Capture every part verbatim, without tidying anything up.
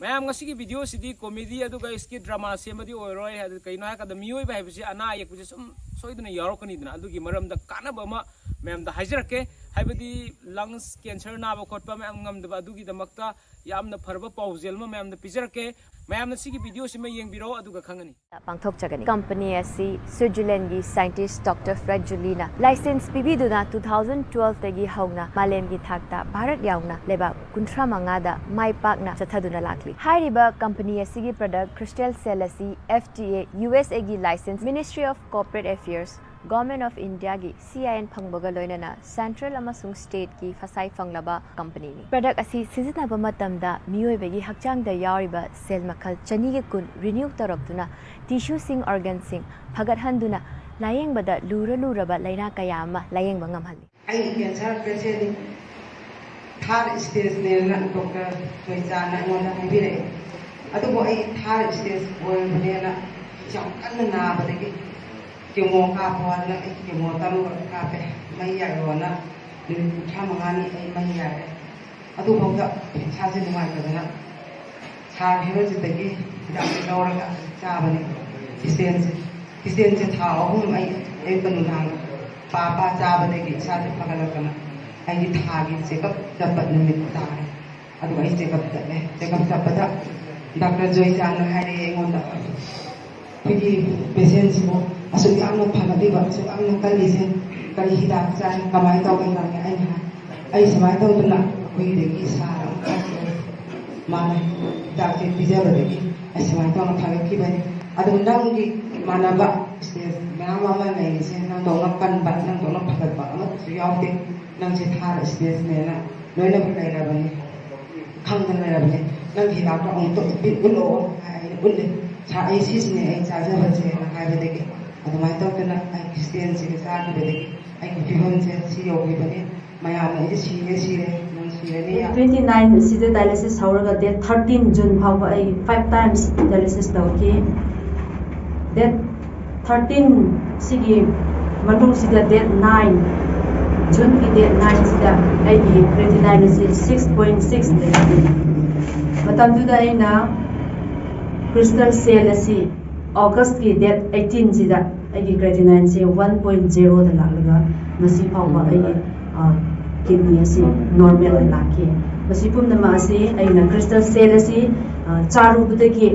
ꯃꯌꯥꯝ, ꯉꯁꯤꯒꯤ ꯚꯤꯗꯤꯑꯣꯁꯤꯗꯤ ꯀꯣꯃꯦꯗꯤ ꯑꯗꯨꯒ ꯁ꯭ꯀꯤꯠ ꯗ꯭ꯔꯃꯥ ꯁꯦꯝꯕꯗꯤ ꯑꯣꯏꯔꯣꯏ꯫ ꯑꯗꯨ ꯀꯩꯅꯣ ꯍꯥꯏꯔꯀꯥꯟꯗ ꯃꯤꯑꯣꯏꯕ ꯍꯥꯏꯕꯁꯤ ꯑꯅꯥ ꯑꯌꯦꯛꯄꯁꯦ ꯁꯨꯝ ꯁꯣꯏꯗꯅ ꯌꯥꯎꯔꯛꯀꯅꯤꯗꯅ, ꯑꯗꯨꯒꯤ ꯃꯔꯝꯗ ꯀꯥꯟꯅꯕ ꯑꯃ ꯃꯌꯥꯝꯗ ꯍꯥꯏꯖꯔꯛꯀꯦ꯫ ꯍꯥꯏꯕꯗꯤ ꯂꯪꯁ ꯀꯦꯟꯁꯔ ꯅꯥꯕ ꯈꯣꯠꯄ ꯃꯌꯥꯝ ꯉꯝꯗꯕ, ꯑꯗꯨꯒꯤꯗꯃꯛꯇ ꯌꯥꯝꯅ ꯐꯔꯕ ꯄꯥꯎꯖꯦꯜ ꯑꯃ ꯃꯌꯥꯝꯗ ꯄꯤꯖꯔꯛꯀꯦ꯫ ꯃꯌꯥꯝꯅ ꯁꯤꯒꯤ ꯚꯤꯗꯤꯑꯣꯁꯤꯃ ꯌꯦꯡꯕꯤꯔꯣ, ꯑꯗꯨꯒ ꯈꯪꯉꯅꯤ꯫ ꯄꯥꯡꯊꯣꯛꯆꯒꯅꯤ꯫ ꯀꯝꯄꯅꯤ ꯑꯁꯤ ꯁ꯭ꯋꯤꯠꯖꯔꯂꯦꯟꯒꯤ ꯁꯥꯏꯟꯇꯤꯁ ꯗꯣꯛꯇꯔ ꯐ꯭ꯔꯦꯗ ꯖꯨꯂꯤꯅ ꯂꯥꯏꯁꯦꯟꯁ ꯄꯤꯕꯤꯗꯨꯅ two thousand twelve ꯇꯒꯤ ꯍꯧꯅ ꯃꯥꯂꯦꯝꯒꯤ ꯊꯥꯛꯇ ꯚꯥꯔꯠ ꯌꯥꯎꯅ ꯂꯩꯕꯥꯛ ꯀꯨꯟꯊ꯭ꯔꯥ ꯃꯉꯥꯗ ꯃꯥꯏ ꯄꯥꯛꯅ ꯆꯠꯊꯗꯨꯅ ꯂꯥꯛꯂꯤ꯫ ꯍꯥꯏꯔꯤꯕ ꯀꯝꯄꯅꯤ ꯑꯁꯤꯒꯤ ꯄ꯭ꯔꯗꯛ ꯈ꯭ꯔꯤꯁꯇꯦꯜ ꯁꯦꯜ ꯑꯁꯤ F D A, U S A ꯒꯤ licence, Ministry of Corporate Affairs, Government of India ꯒꯤ C I N ꯐꯪꯕꯒ ꯂꯣꯏꯅꯅ ꯁꯦꯟꯇ꯭ꯔꯦꯜ ꯑꯃꯁꯨꯡ ꯁ꯭ꯇꯦꯠꯀꯤ ꯐꯁꯥꯏ ꯐꯪꯂꯕ ꯀꯝꯄꯅꯤꯅꯤ꯫ ꯄ꯭ꯔꯗꯛ ꯑꯁꯤ ꯁꯤꯖꯤꯟꯅꯕ ꯃꯇꯝꯗ ꯃꯤꯑꯣꯏꯕꯒꯤ ꯍꯛꯆꯥꯡꯗ ꯌꯥꯎꯔꯤꯕ ꯁꯦꯜ ꯃꯈꯜ ꯆꯅꯤꯒ ꯀꯨꯟ ꯔꯤꯅ꯭ꯌꯨ ꯇꯧꯔꯛꯇꯨꯅ ꯇꯤꯁꯨꯁꯤꯡ, ꯑꯣꯔꯒꯟꯁꯤꯡ ꯐꯒꯠꯍꯟꯗꯨꯅ ꯂꯥꯌꯦꯡꯕꯗ ꯂꯨꯔ ꯂꯨꯔꯕ ꯂꯥꯏꯅꯥ ꯀꯌꯥ ꯑꯃ ꯂꯥꯌꯦꯡꯕ ꯉꯝꯍꯜꯂꯤ꯫ ꯑꯩ ꯀꯦꯟꯁꯔ ꯄꯦꯁꯦꯟꯅꯤ꯫ ꯊꯥꯔ ꯁ꯭ꯇꯦꯖꯅꯦꯅ ꯗꯣꯛꯇꯔ ꯊꯣꯏꯆꯥꯅ ꯑꯩꯉꯣꯟꯗ ꯍꯥꯏꯕꯤꯔꯛꯑꯦ꯫ ꯑꯗꯨꯕꯨ ꯑꯩ ꯊꯥꯔ ꯁ꯭ꯇꯦꯖ ꯑꯣꯏꯕꯅꯦꯅ ꯌꯥꯝ ꯀꯟꯅ ꯅꯥꯕꯗꯒꯤ ꯀꯦꯃꯣ ꯀꯥꯞꯄꯣ ꯍꯥꯏꯗꯅ ꯑꯩ ꯀꯦꯃꯣ ꯇꯔꯨꯛ ꯀꯥꯞꯄꯦ꯫ ꯃꯩ ꯌꯥꯏꯔꯣꯅ ꯅꯨꯃꯤꯠ ꯀꯨꯟꯊ꯭ꯔꯥ ꯃꯉꯥꯅꯤ ꯑꯩ ꯃꯩ ꯌꯥꯏꯔꯦ꯫ ꯑꯗꯨꯐꯥꯎꯗ ꯏꯁꯥꯁꯦ ꯅꯨꯡꯉꯥꯏꯇꯗꯅ ꯁꯥꯔ ꯍꯦꯔꯣꯖꯤꯠꯇꯒꯤ ꯍꯤꯗꯥꯛꯁꯦ ꯂꯧꯔꯒ ꯆꯥꯕꯅꯦ꯫ ꯈ꯭ꯔꯤꯁꯇꯦꯟꯁꯦ ꯈ꯭ꯔꯤꯁꯇꯦꯟꯁꯦ ꯊꯥ ꯑꯍꯨꯝ ꯑꯩ ꯑꯌꯨꯛꯀ ꯅꯨꯡꯗꯥꯡ ꯄꯥ ꯄꯥ ꯆꯥꯕꯗꯒꯤ ꯏꯁꯥꯁꯦ ꯐꯒꯠꯂꯛꯇꯅ ꯑꯩꯒꯤ ꯊꯥꯒꯤ ꯆꯦꯀꯞ ꯆꯠꯄ ꯅꯨꯃꯤꯠ ꯇꯥꯔꯦ꯫ ꯑꯗꯨꯒ ꯑꯩ ꯆꯦꯀꯞ ꯆꯠꯂꯦ꯫ ꯆꯦꯀꯞ ꯆꯠꯄꯗ ꯗꯥꯛꯇꯔ ꯖꯣꯏꯆꯥꯟꯅ ꯍꯥꯏꯔꯛꯑꯦ ꯑꯩꯉꯣꯟꯗ, "ꯑꯩꯈꯣꯏꯒꯤ ꯄꯦꯁꯦꯟꯁꯤꯕꯨ ꯑꯁꯨꯛ ꯌꯥꯝꯅ ꯐꯒꯠꯂꯤꯕ, ꯑꯁꯨꯛ ꯌꯥꯝꯅ ꯀꯜꯂꯤꯁꯦ ꯀꯔꯤ ꯍꯤꯗꯥꯛ ꯆꯥꯏ, ꯀꯃꯥꯏꯅ ꯇꯧꯒꯦ?" ꯍꯪꯉꯦ꯫ ꯑꯩꯅ ꯍꯥꯏ, "ꯑꯩ ꯁꯨꯃꯥꯏꯅ ꯇꯧꯗꯅ ꯑꯩꯈꯣꯏꯒꯤꯗꯒꯤ ꯁꯥꯔ ꯑꯃ ꯈꯟꯈ꯭ꯔꯦ, ꯃꯥꯅ ꯍꯤꯗꯥꯛꯁꯦ ꯄꯤꯖꯕꯗꯒꯤ ꯑꯩ ꯁꯨꯃꯥꯏꯅ ꯇꯧꯅ ꯐꯒꯠꯈꯤꯕꯅꯤ꯫ ꯑꯗꯨ ꯅꯪꯒꯤ ꯏꯃꯥꯟꯅꯕ ꯁ꯭ꯇꯦꯖ ꯃꯌꯥꯝ ꯑꯃ ꯂꯩꯔꯤꯁꯦ ꯅꯪꯗꯧꯅ ꯀꯟꯕ, ꯅꯪꯗꯧꯅ ꯐꯒꯠꯄ ꯑꯃꯠꯇꯁꯨ ꯌꯥꯎꯗꯦ꯫ ꯅꯪꯁꯦ ꯊꯥꯔ ꯁ꯭ꯇꯦꯖꯅꯦꯅ ꯂꯣꯏꯅꯃꯛ ꯂꯩꯔꯕꯅꯤ, ꯈꯪꯗꯅ ꯂꯩꯔꯕꯅꯤ꯫ ꯅꯪꯒꯤ ꯍꯤꯗꯥꯛꯇꯣ ꯑꯃꯨꯛꯇ ꯎꯠꯄꯤ-, ꯎꯠꯂꯛꯑꯣ" ꯍꯥꯏꯅ ꯎꯠꯂꯦ꯫ "ꯁꯥꯔ, ꯑꯩ ꯁꯤꯁꯤꯅꯦ ꯑꯩ ꯆꯥꯖꯕꯁꯦꯅ" ꯍꯥꯏꯕꯗꯒꯤ ꯑꯗꯨꯃꯥꯏꯅ ꯇꯧꯗꯅ ꯑꯩ ꯈ꯭ꯔꯤꯁꯇꯦꯟꯁꯤꯒ ꯆꯥꯈꯤꯕꯗꯒꯤ ꯑꯩꯒꯤ ꯐꯤꯕꯝꯁꯦ ꯁꯤ ꯌꯧꯈꯤꯕꯅꯤ꯫ ꯃꯌꯥꯝꯅ ꯑꯩꯁꯦ ꯁꯤꯔꯦ, ꯁꯤꯔꯦ, ꯅꯪ ꯁꯤꯔꯅꯤ꯫ Twenty nine ꯑꯁꯤꯗ dialysis ꯍꯧꯔꯒ date thirteen June ꯐꯥꯎꯕ ꯑꯩ five times dialysis ꯇꯧꯈꯤ꯫ Date thirteen ꯁꯤꯒꯤ ꯃꯅꯨꯡꯁꯤꯗ date nine, June ꯒꯤ date nine ꯁꯤꯗ ꯑꯩꯒꯤ creatinine ꯑꯁꯤ six point six ꯂꯩ꯫ ꯃꯇꯝꯗꯨꯗ ꯑꯩꯅ crystal cell ꯑꯁꯤ August ꯀꯤ date eighteen ꯁꯤꯗ ꯑꯩꯒꯤ creatinine ꯁꯦ one point zero ꯗ ꯂꯥꯛꯂꯒ ꯉꯁꯤ ꯐꯥꯎꯕ ꯑꯩꯒꯤ, ꯑ, kidney ꯑꯁꯤ normal ꯗ ꯂꯥꯛꯈꯤ꯫ ꯃꯁꯤ ꯄꯨꯝꯅꯃꯛ ꯑꯁꯤ ꯑꯩꯅ crystal cell ꯑꯁꯤ, ꯑ, ꯆꯥꯔꯨꯕꯗꯒꯤ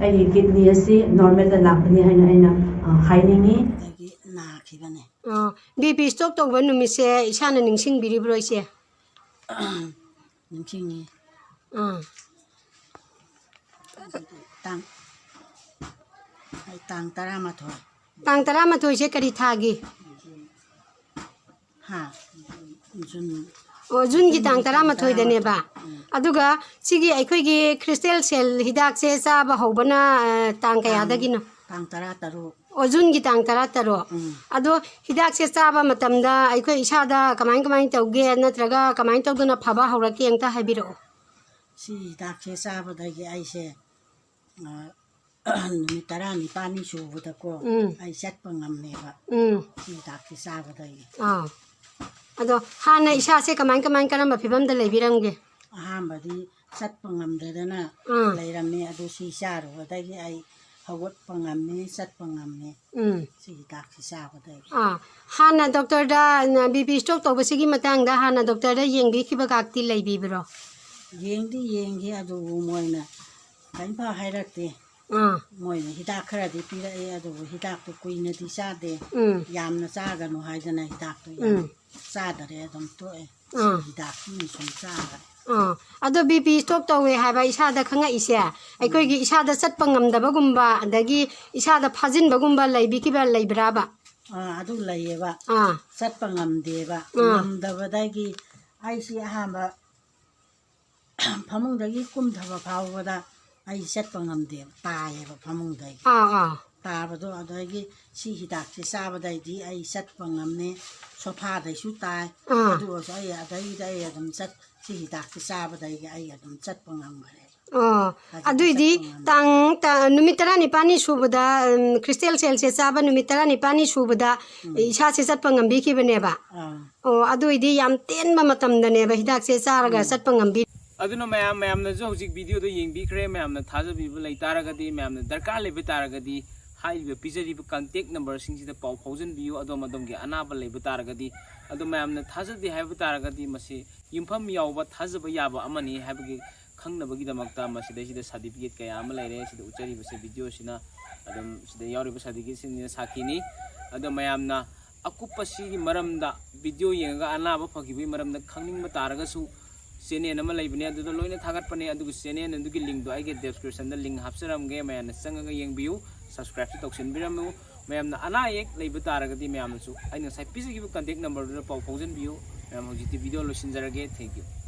ꯑꯩꯒꯤ kidney ꯑꯁꯤ normal ꯗ ꯂꯥꯛꯄꯅꯤ ꯍꯥꯏꯅ ꯑꯩꯅ, ꯑ, ꯍꯥꯏꯅꯤꯡꯉꯤ꯫ ꯑꯗꯒꯤ ꯅꯥꯈꯤꯕꯅꯦ꯫ ꯑ, BP stroke ꯇꯧꯕ ꯅꯨꯃꯤꯠꯁꯦ ꯏꯁꯥꯅ ꯅꯤꯡꯁꯤꯡꯕꯤꯔꯤꯕ꯭ꯔꯣ, ꯏꯆꯦ? ꯅꯤꯡꯁꯤꯡꯉꯤ꯫ ꯑꯥ꯫ ꯇꯥꯡ, ꯑꯩ ꯇꯥꯡ ꯇꯔꯥꯃꯥꯊꯣꯏ꯫ ꯇꯥꯡ ꯇꯔꯥꯃꯥꯊꯣꯏꯁꯦ ꯀꯔꯤ ꯊꯥꯒꯤ? ꯍꯥ? ꯖꯨꯟ꯫ ꯑꯣ, ꯖꯨꯟꯒꯤ ꯇꯥꯡ ꯖꯨꯟꯒꯤ ꯇꯥꯡ ꯇꯔꯥꯃꯥꯊꯣꯏꯗꯅꯦꯕ꯫ ꯇꯔꯥꯃꯥꯊꯣꯏ꯫ ꯎꯝ꯫ ꯑꯗꯨꯒ ꯁꯤꯒꯤ ꯑꯩꯈꯣꯏꯒꯤ crystal cell ꯍꯤꯗꯥꯛꯁꯦ ꯆꯥꯕ ꯍꯧꯕꯅ, ꯑ, ꯇꯥꯡ ꯇꯥꯡ, ꯀꯌꯥꯗꯒꯤꯅꯣ? ꯇꯥꯡ ꯇꯔꯥꯇꯔꯨꯛ꯫ ꯑꯣ, ꯖꯨꯟꯒꯤ ꯇꯥꯡ ꯇꯔꯥꯇꯔꯨꯛ꯫ ꯎꯝ꯫ ꯑꯗꯣ ꯍꯤꯗꯥꯛꯁꯦ ꯆꯥꯕ ꯃꯇꯝꯗ ꯑꯩꯈꯣꯏ ꯏꯁꯥꯗ ꯀꯃꯥꯏ, ꯀꯃꯥꯏ ꯇꯧꯒꯦ, ꯅꯠꯇ꯭ꯔꯒ ꯀꯃꯥꯏ ꯇꯧꯗꯅ ꯐꯕ ꯍꯧꯔꯛꯀꯦ, ꯑꯝꯇ ꯍꯥꯏꯕꯤꯔꯛꯑꯣ꯫ ꯁꯤ ꯍꯤꯗꯥꯛꯁꯦ ꯆꯥꯕꯗꯒꯤ ꯑꯩꯁꯦ, ꯑ, ꯅꯨꯃꯤꯠ ꯇꯔꯥꯅꯤꯄꯥꯜꯅꯤ ꯁꯨꯕꯗꯀꯣ, ꯎꯝ꯫ ꯑꯩ ꯆꯠꯄ ꯉꯝꯃꯦꯕ꯫ ꯎꯝ꯫ ꯁꯤ ꯍꯤꯗꯥꯛꯁꯦ ꯆꯥꯕꯗꯒꯤ꯫ ꯑꯥ꯫ ꯑꯗꯣ ꯍꯥꯟꯅ ꯏꯁꯥꯁꯦ ꯀꯃꯥꯏ, ꯀꯃꯥꯏ, ꯀꯔꯝꯕ ꯐꯤꯕꯝꯗ ꯂꯩꯕꯤꯔꯝꯒꯦ? ꯑꯍꯥꯟꯕꯗꯤ ꯆꯠꯄ ꯉꯝꯗꯗꯅ ꯑꯥ꯫ ꯂꯩꯔꯝꯃꯤ꯫ ꯑꯗꯨ ꯁꯤ ꯆꯥꯔꯨꯕꯗꯒꯤ ꯑꯩ ꯍꯧꯒꯠꯄ ꯉꯝꯃꯤ, ꯆꯠꯄ ꯉꯝꯃꯤ꯫ ꯎꯝ꯫ ꯁꯤ ꯍꯤꯗꯥꯛꯁꯤ ꯆꯥꯕꯗꯒꯤ꯫ ꯑꯥ, ꯍꯥꯟꯅ doctor ꯗ, ꯅ, BP stroke ꯇꯧꯕꯁꯤꯒꯤ ꯃꯇꯥꯡꯗ ꯍꯥꯟꯅ doctor ꯗ ꯌꯦꯡꯕꯤꯈꯤꯕꯒꯥꯛꯇꯤ ꯂꯩꯕꯤꯕ꯭ꯔꯣ? ꯌꯦꯡꯗꯤ ꯌꯦꯡꯈꯤ, ꯑꯗꯨꯕꯨ ꯃꯣꯏꯅ ꯀꯔꯤꯝꯐꯥꯎ ꯍꯥꯏꯔꯛꯇꯦ꯫ ꯑꯥ꯫ ꯃꯣꯏꯅ ꯍꯤꯗꯥꯛ ꯈꯔꯗꯤ ꯄꯤꯔꯛꯑꯦ, ꯑꯗꯨꯕꯨ ꯍꯤꯗꯥꯛꯇꯨ ꯀꯨꯏꯅꯗꯤ ꯆꯥꯗꯦ꯫ ꯎꯝ꯫ ꯌꯥꯝꯅ ꯆꯥꯒꯅꯨ ꯍꯥꯏꯗꯅ ꯍꯤꯗꯥꯛꯇꯨ ꯌꯥꯝ ꯎꯝ꯫ ꯆꯥꯗꯔꯦ, ꯑꯗꯨꯝ ꯇꯣꯛꯑꯦ꯫ ꯑꯥ꯫ ꯍꯤꯗꯥꯛꯁꯤꯅ ꯁꯨꯝ ꯆꯥꯔꯒ꯫ ꯑꯥ꯫ ꯑꯗꯣ BP stroke ꯇꯧꯋꯦ ꯍꯥꯏꯕ ꯏꯁꯥꯗ ꯈꯪꯉꯛꯏꯁꯦ, ꯑꯩꯈꯣꯏꯒꯤ ꯎꯝ꯫ ꯏꯁꯥꯗ ꯆꯠꯄ ꯉꯝꯗꯕꯒꯨꯝꯕ, ꯑꯗꯒꯤ ꯏꯁꯥꯗ ꯐꯥꯖꯤꯟꯕꯒꯨꯝꯕ ꯂꯩꯕꯤꯈꯤꯕ ꯂꯩꯕ꯭ꯔꯥꯕ? ꯑꯥ, ꯑꯗꯨ ꯂꯩꯌꯦꯕ꯫ ꯑꯥ꯫ ꯆꯠꯄ ꯉꯝꯗꯦꯕ꯫ ꯑꯥ꯫ ꯉꯝꯗꯕꯗꯒꯤ ꯑꯩꯁꯤ ꯑꯍꯥꯟꯕ ꯐꯃꯨꯡꯗꯒꯤ ꯀꯨꯝꯊꯕ ꯐꯥꯎꯕꯗ ꯑꯩ ꯆꯠꯄ ꯉꯝꯗꯦꯕ, ꯇꯥꯏꯌꯦꯕ ꯐꯃꯨꯡꯗꯒꯤ꯫ ꯑꯥ, ꯑꯥ꯫ ꯇꯥꯕꯗꯣ ꯑꯗꯒꯤ ꯁꯤ ꯍꯤꯗꯥꯛꯁꯦ ꯆꯥꯕꯗꯩꯗꯤ ꯑꯩ ꯆꯠꯄ ꯉꯝꯃꯦ, ꯁꯣꯐꯥꯗꯩꯁꯨ ꯇꯥꯏ꯫ ꯑꯥ꯫ ꯑꯗꯨ ꯑꯣꯏꯔꯁꯨ ꯑꯩ ꯑꯗꯩꯗ ꯑꯩ ꯑꯗꯨꯝ ꯆꯠ-, ꯁꯤ ꯍꯤꯗꯥꯛꯁꯦ ꯆꯥꯕꯗꯒꯤ ꯑꯩ ꯑꯗꯨꯝ ꯆꯠꯄ ꯉꯝꯈ꯭ꯔꯦ꯫ ꯑꯣ, ꯍꯧꯖꯤꯛꯇꯤ ꯑꯗꯨꯏꯗꯤ ꯆꯠꯄ ꯉꯝꯃꯦ꯫ ꯇꯥꯡ, ꯇ-, ꯅꯨꯃꯤꯠ ꯇꯔꯥꯅꯤꯄꯥꯜꯅꯤ ꯁꯨꯕꯗ, ꯎꯝ, crystal cellꯁꯦ ꯆꯥꯕ ꯅꯨꯃꯤꯠ ꯇꯔꯥꯅꯤꯄꯥꯜꯅꯤ ꯁꯨꯕꯗ ꯎꯝ꯫ ꯏꯁꯥꯁꯦ ꯆꯠꯄ ꯉꯝꯕꯤꯈꯤꯕꯅꯦꯕ꯫ ꯑꯥ꯫ ꯑꯣ, ꯑꯗꯨꯏꯗꯤ ꯌꯥꯝ ꯇꯦꯟꯕ ꯃꯇꯝꯗꯅꯦꯕ ꯍꯤꯗꯥꯛꯁꯦ ꯆꯥꯔꯒ ꯎꯝ꯫ ꯆꯠꯄ ꯉꯝꯕꯤ-, ꯑꯗꯨꯅ ꯃꯌꯥꯝ, ꯃꯌꯥꯝꯅꯁꯨ ꯍꯧꯖꯤꯛ video ꯗꯣ ꯌꯦꯡꯕꯤꯈ꯭ꯔꯦ, ꯃꯌꯥꯝꯅ ꯊꯥꯖꯕꯤꯕ ꯂꯩ ꯇꯥꯔꯒꯗꯤ, ꯃꯌꯥꯝꯅ ꯗꯔꯀꯥꯔ ꯂꯩꯕ ꯇꯥꯔꯒꯗꯤ, ꯍꯥꯏꯔꯤꯕ ꯄꯤꯖꯔꯤꯕ contact number ꯁꯤꯡꯁꯤꯗ ꯄꯥꯎ ꯐꯥꯎꯖꯟꯕꯤꯌꯨ꯫ ꯑꯗꯣꯝ ꯑꯗꯣꯝꯒꯤ ꯑꯅꯥꯕ ꯂꯩꯕ ꯇꯥꯔꯒꯗꯤ, ꯑꯗꯣ ꯃꯌꯥꯝꯅ ꯊꯥꯖꯗꯦ ꯍꯥꯏꯕ ꯇꯥꯔꯒꯗꯤ, ꯃꯁꯤ ꯌꯨꯝꯐꯝ ꯌꯥꯎꯕ ꯊꯥꯖꯕ ꯌꯥꯕ ꯑꯃꯅꯤ ꯍꯥꯏꯕꯒꯤ ꯈꯪꯅꯕꯒꯤꯗꯃꯛꯇ ꯃꯁꯤꯗꯩꯁꯤꯗ certificate ꯀꯌꯥ ꯑꯃ ꯂꯩꯔꯦ꯫ ꯁꯤꯗ ꯎꯠꯆꯔꯤꯕꯁꯦ video ꯁꯤꯅ ꯑꯗꯨꯝ ꯁꯤꯗ ꯌꯥꯎꯔꯤꯕ certificate ꯁꯤꯡꯁꯤꯅ ꯁꯥꯈꯤꯅꯤ꯫ ꯑꯗꯣ ꯃꯌꯥꯝꯅ ꯑꯀꯨꯞꯄ ꯁꯤꯒꯤ ꯃꯔꯝꯗ video ꯌꯦꯡꯉꯒ ꯑꯅꯥꯕ ꯐꯈꯤꯕꯒꯤ ꯃꯔꯝꯗ ꯈꯪꯅꯤꯡꯕ ꯇꯥꯔꯒꯁꯨ, channel ꯑꯃ ꯂꯩꯕꯅꯦ, ꯑꯗꯨꯗ ꯂꯣꯏꯅ ꯊꯥꯒꯠꯄꯅꯦ꯫ ꯑꯗꯨꯒ channel ꯑꯗꯨꯒꯤ link ꯗꯣ ꯑꯩꯒꯤ description ꯗ link ꯍꯥꯞꯆꯔꯝꯒꯦ, ꯃꯌꯥꯝꯅ ꯆꯪꯉꯒ ꯌꯦꯡꯕꯤꯌꯨ, subscribe ꯁꯨ ꯇꯧꯁꯤꯟꯕꯤꯔꯝꯃꯨ꯫ ꯃꯌꯥꯝꯅ ꯑꯅꯥ ꯑꯌꯦꯛ ꯂꯩꯕ ꯇꯥꯔꯒꯗꯤ, ꯃꯌꯥꯝꯅꯁꯨ ꯑꯩꯅ ꯉꯁꯥꯏ ꯄꯤꯖꯈꯤꯕ contact number ꯗꯨꯗ ꯄꯥꯎ ꯐꯥꯎꯖꯟꯕꯤꯌꯨ꯫ ꯃꯌꯥꯝ, ꯍꯧꯖꯤꯛꯇꯤ video ꯂꯣꯏꯁꯤꯟꯖꯔꯒꯦ꯫ Thank you꯫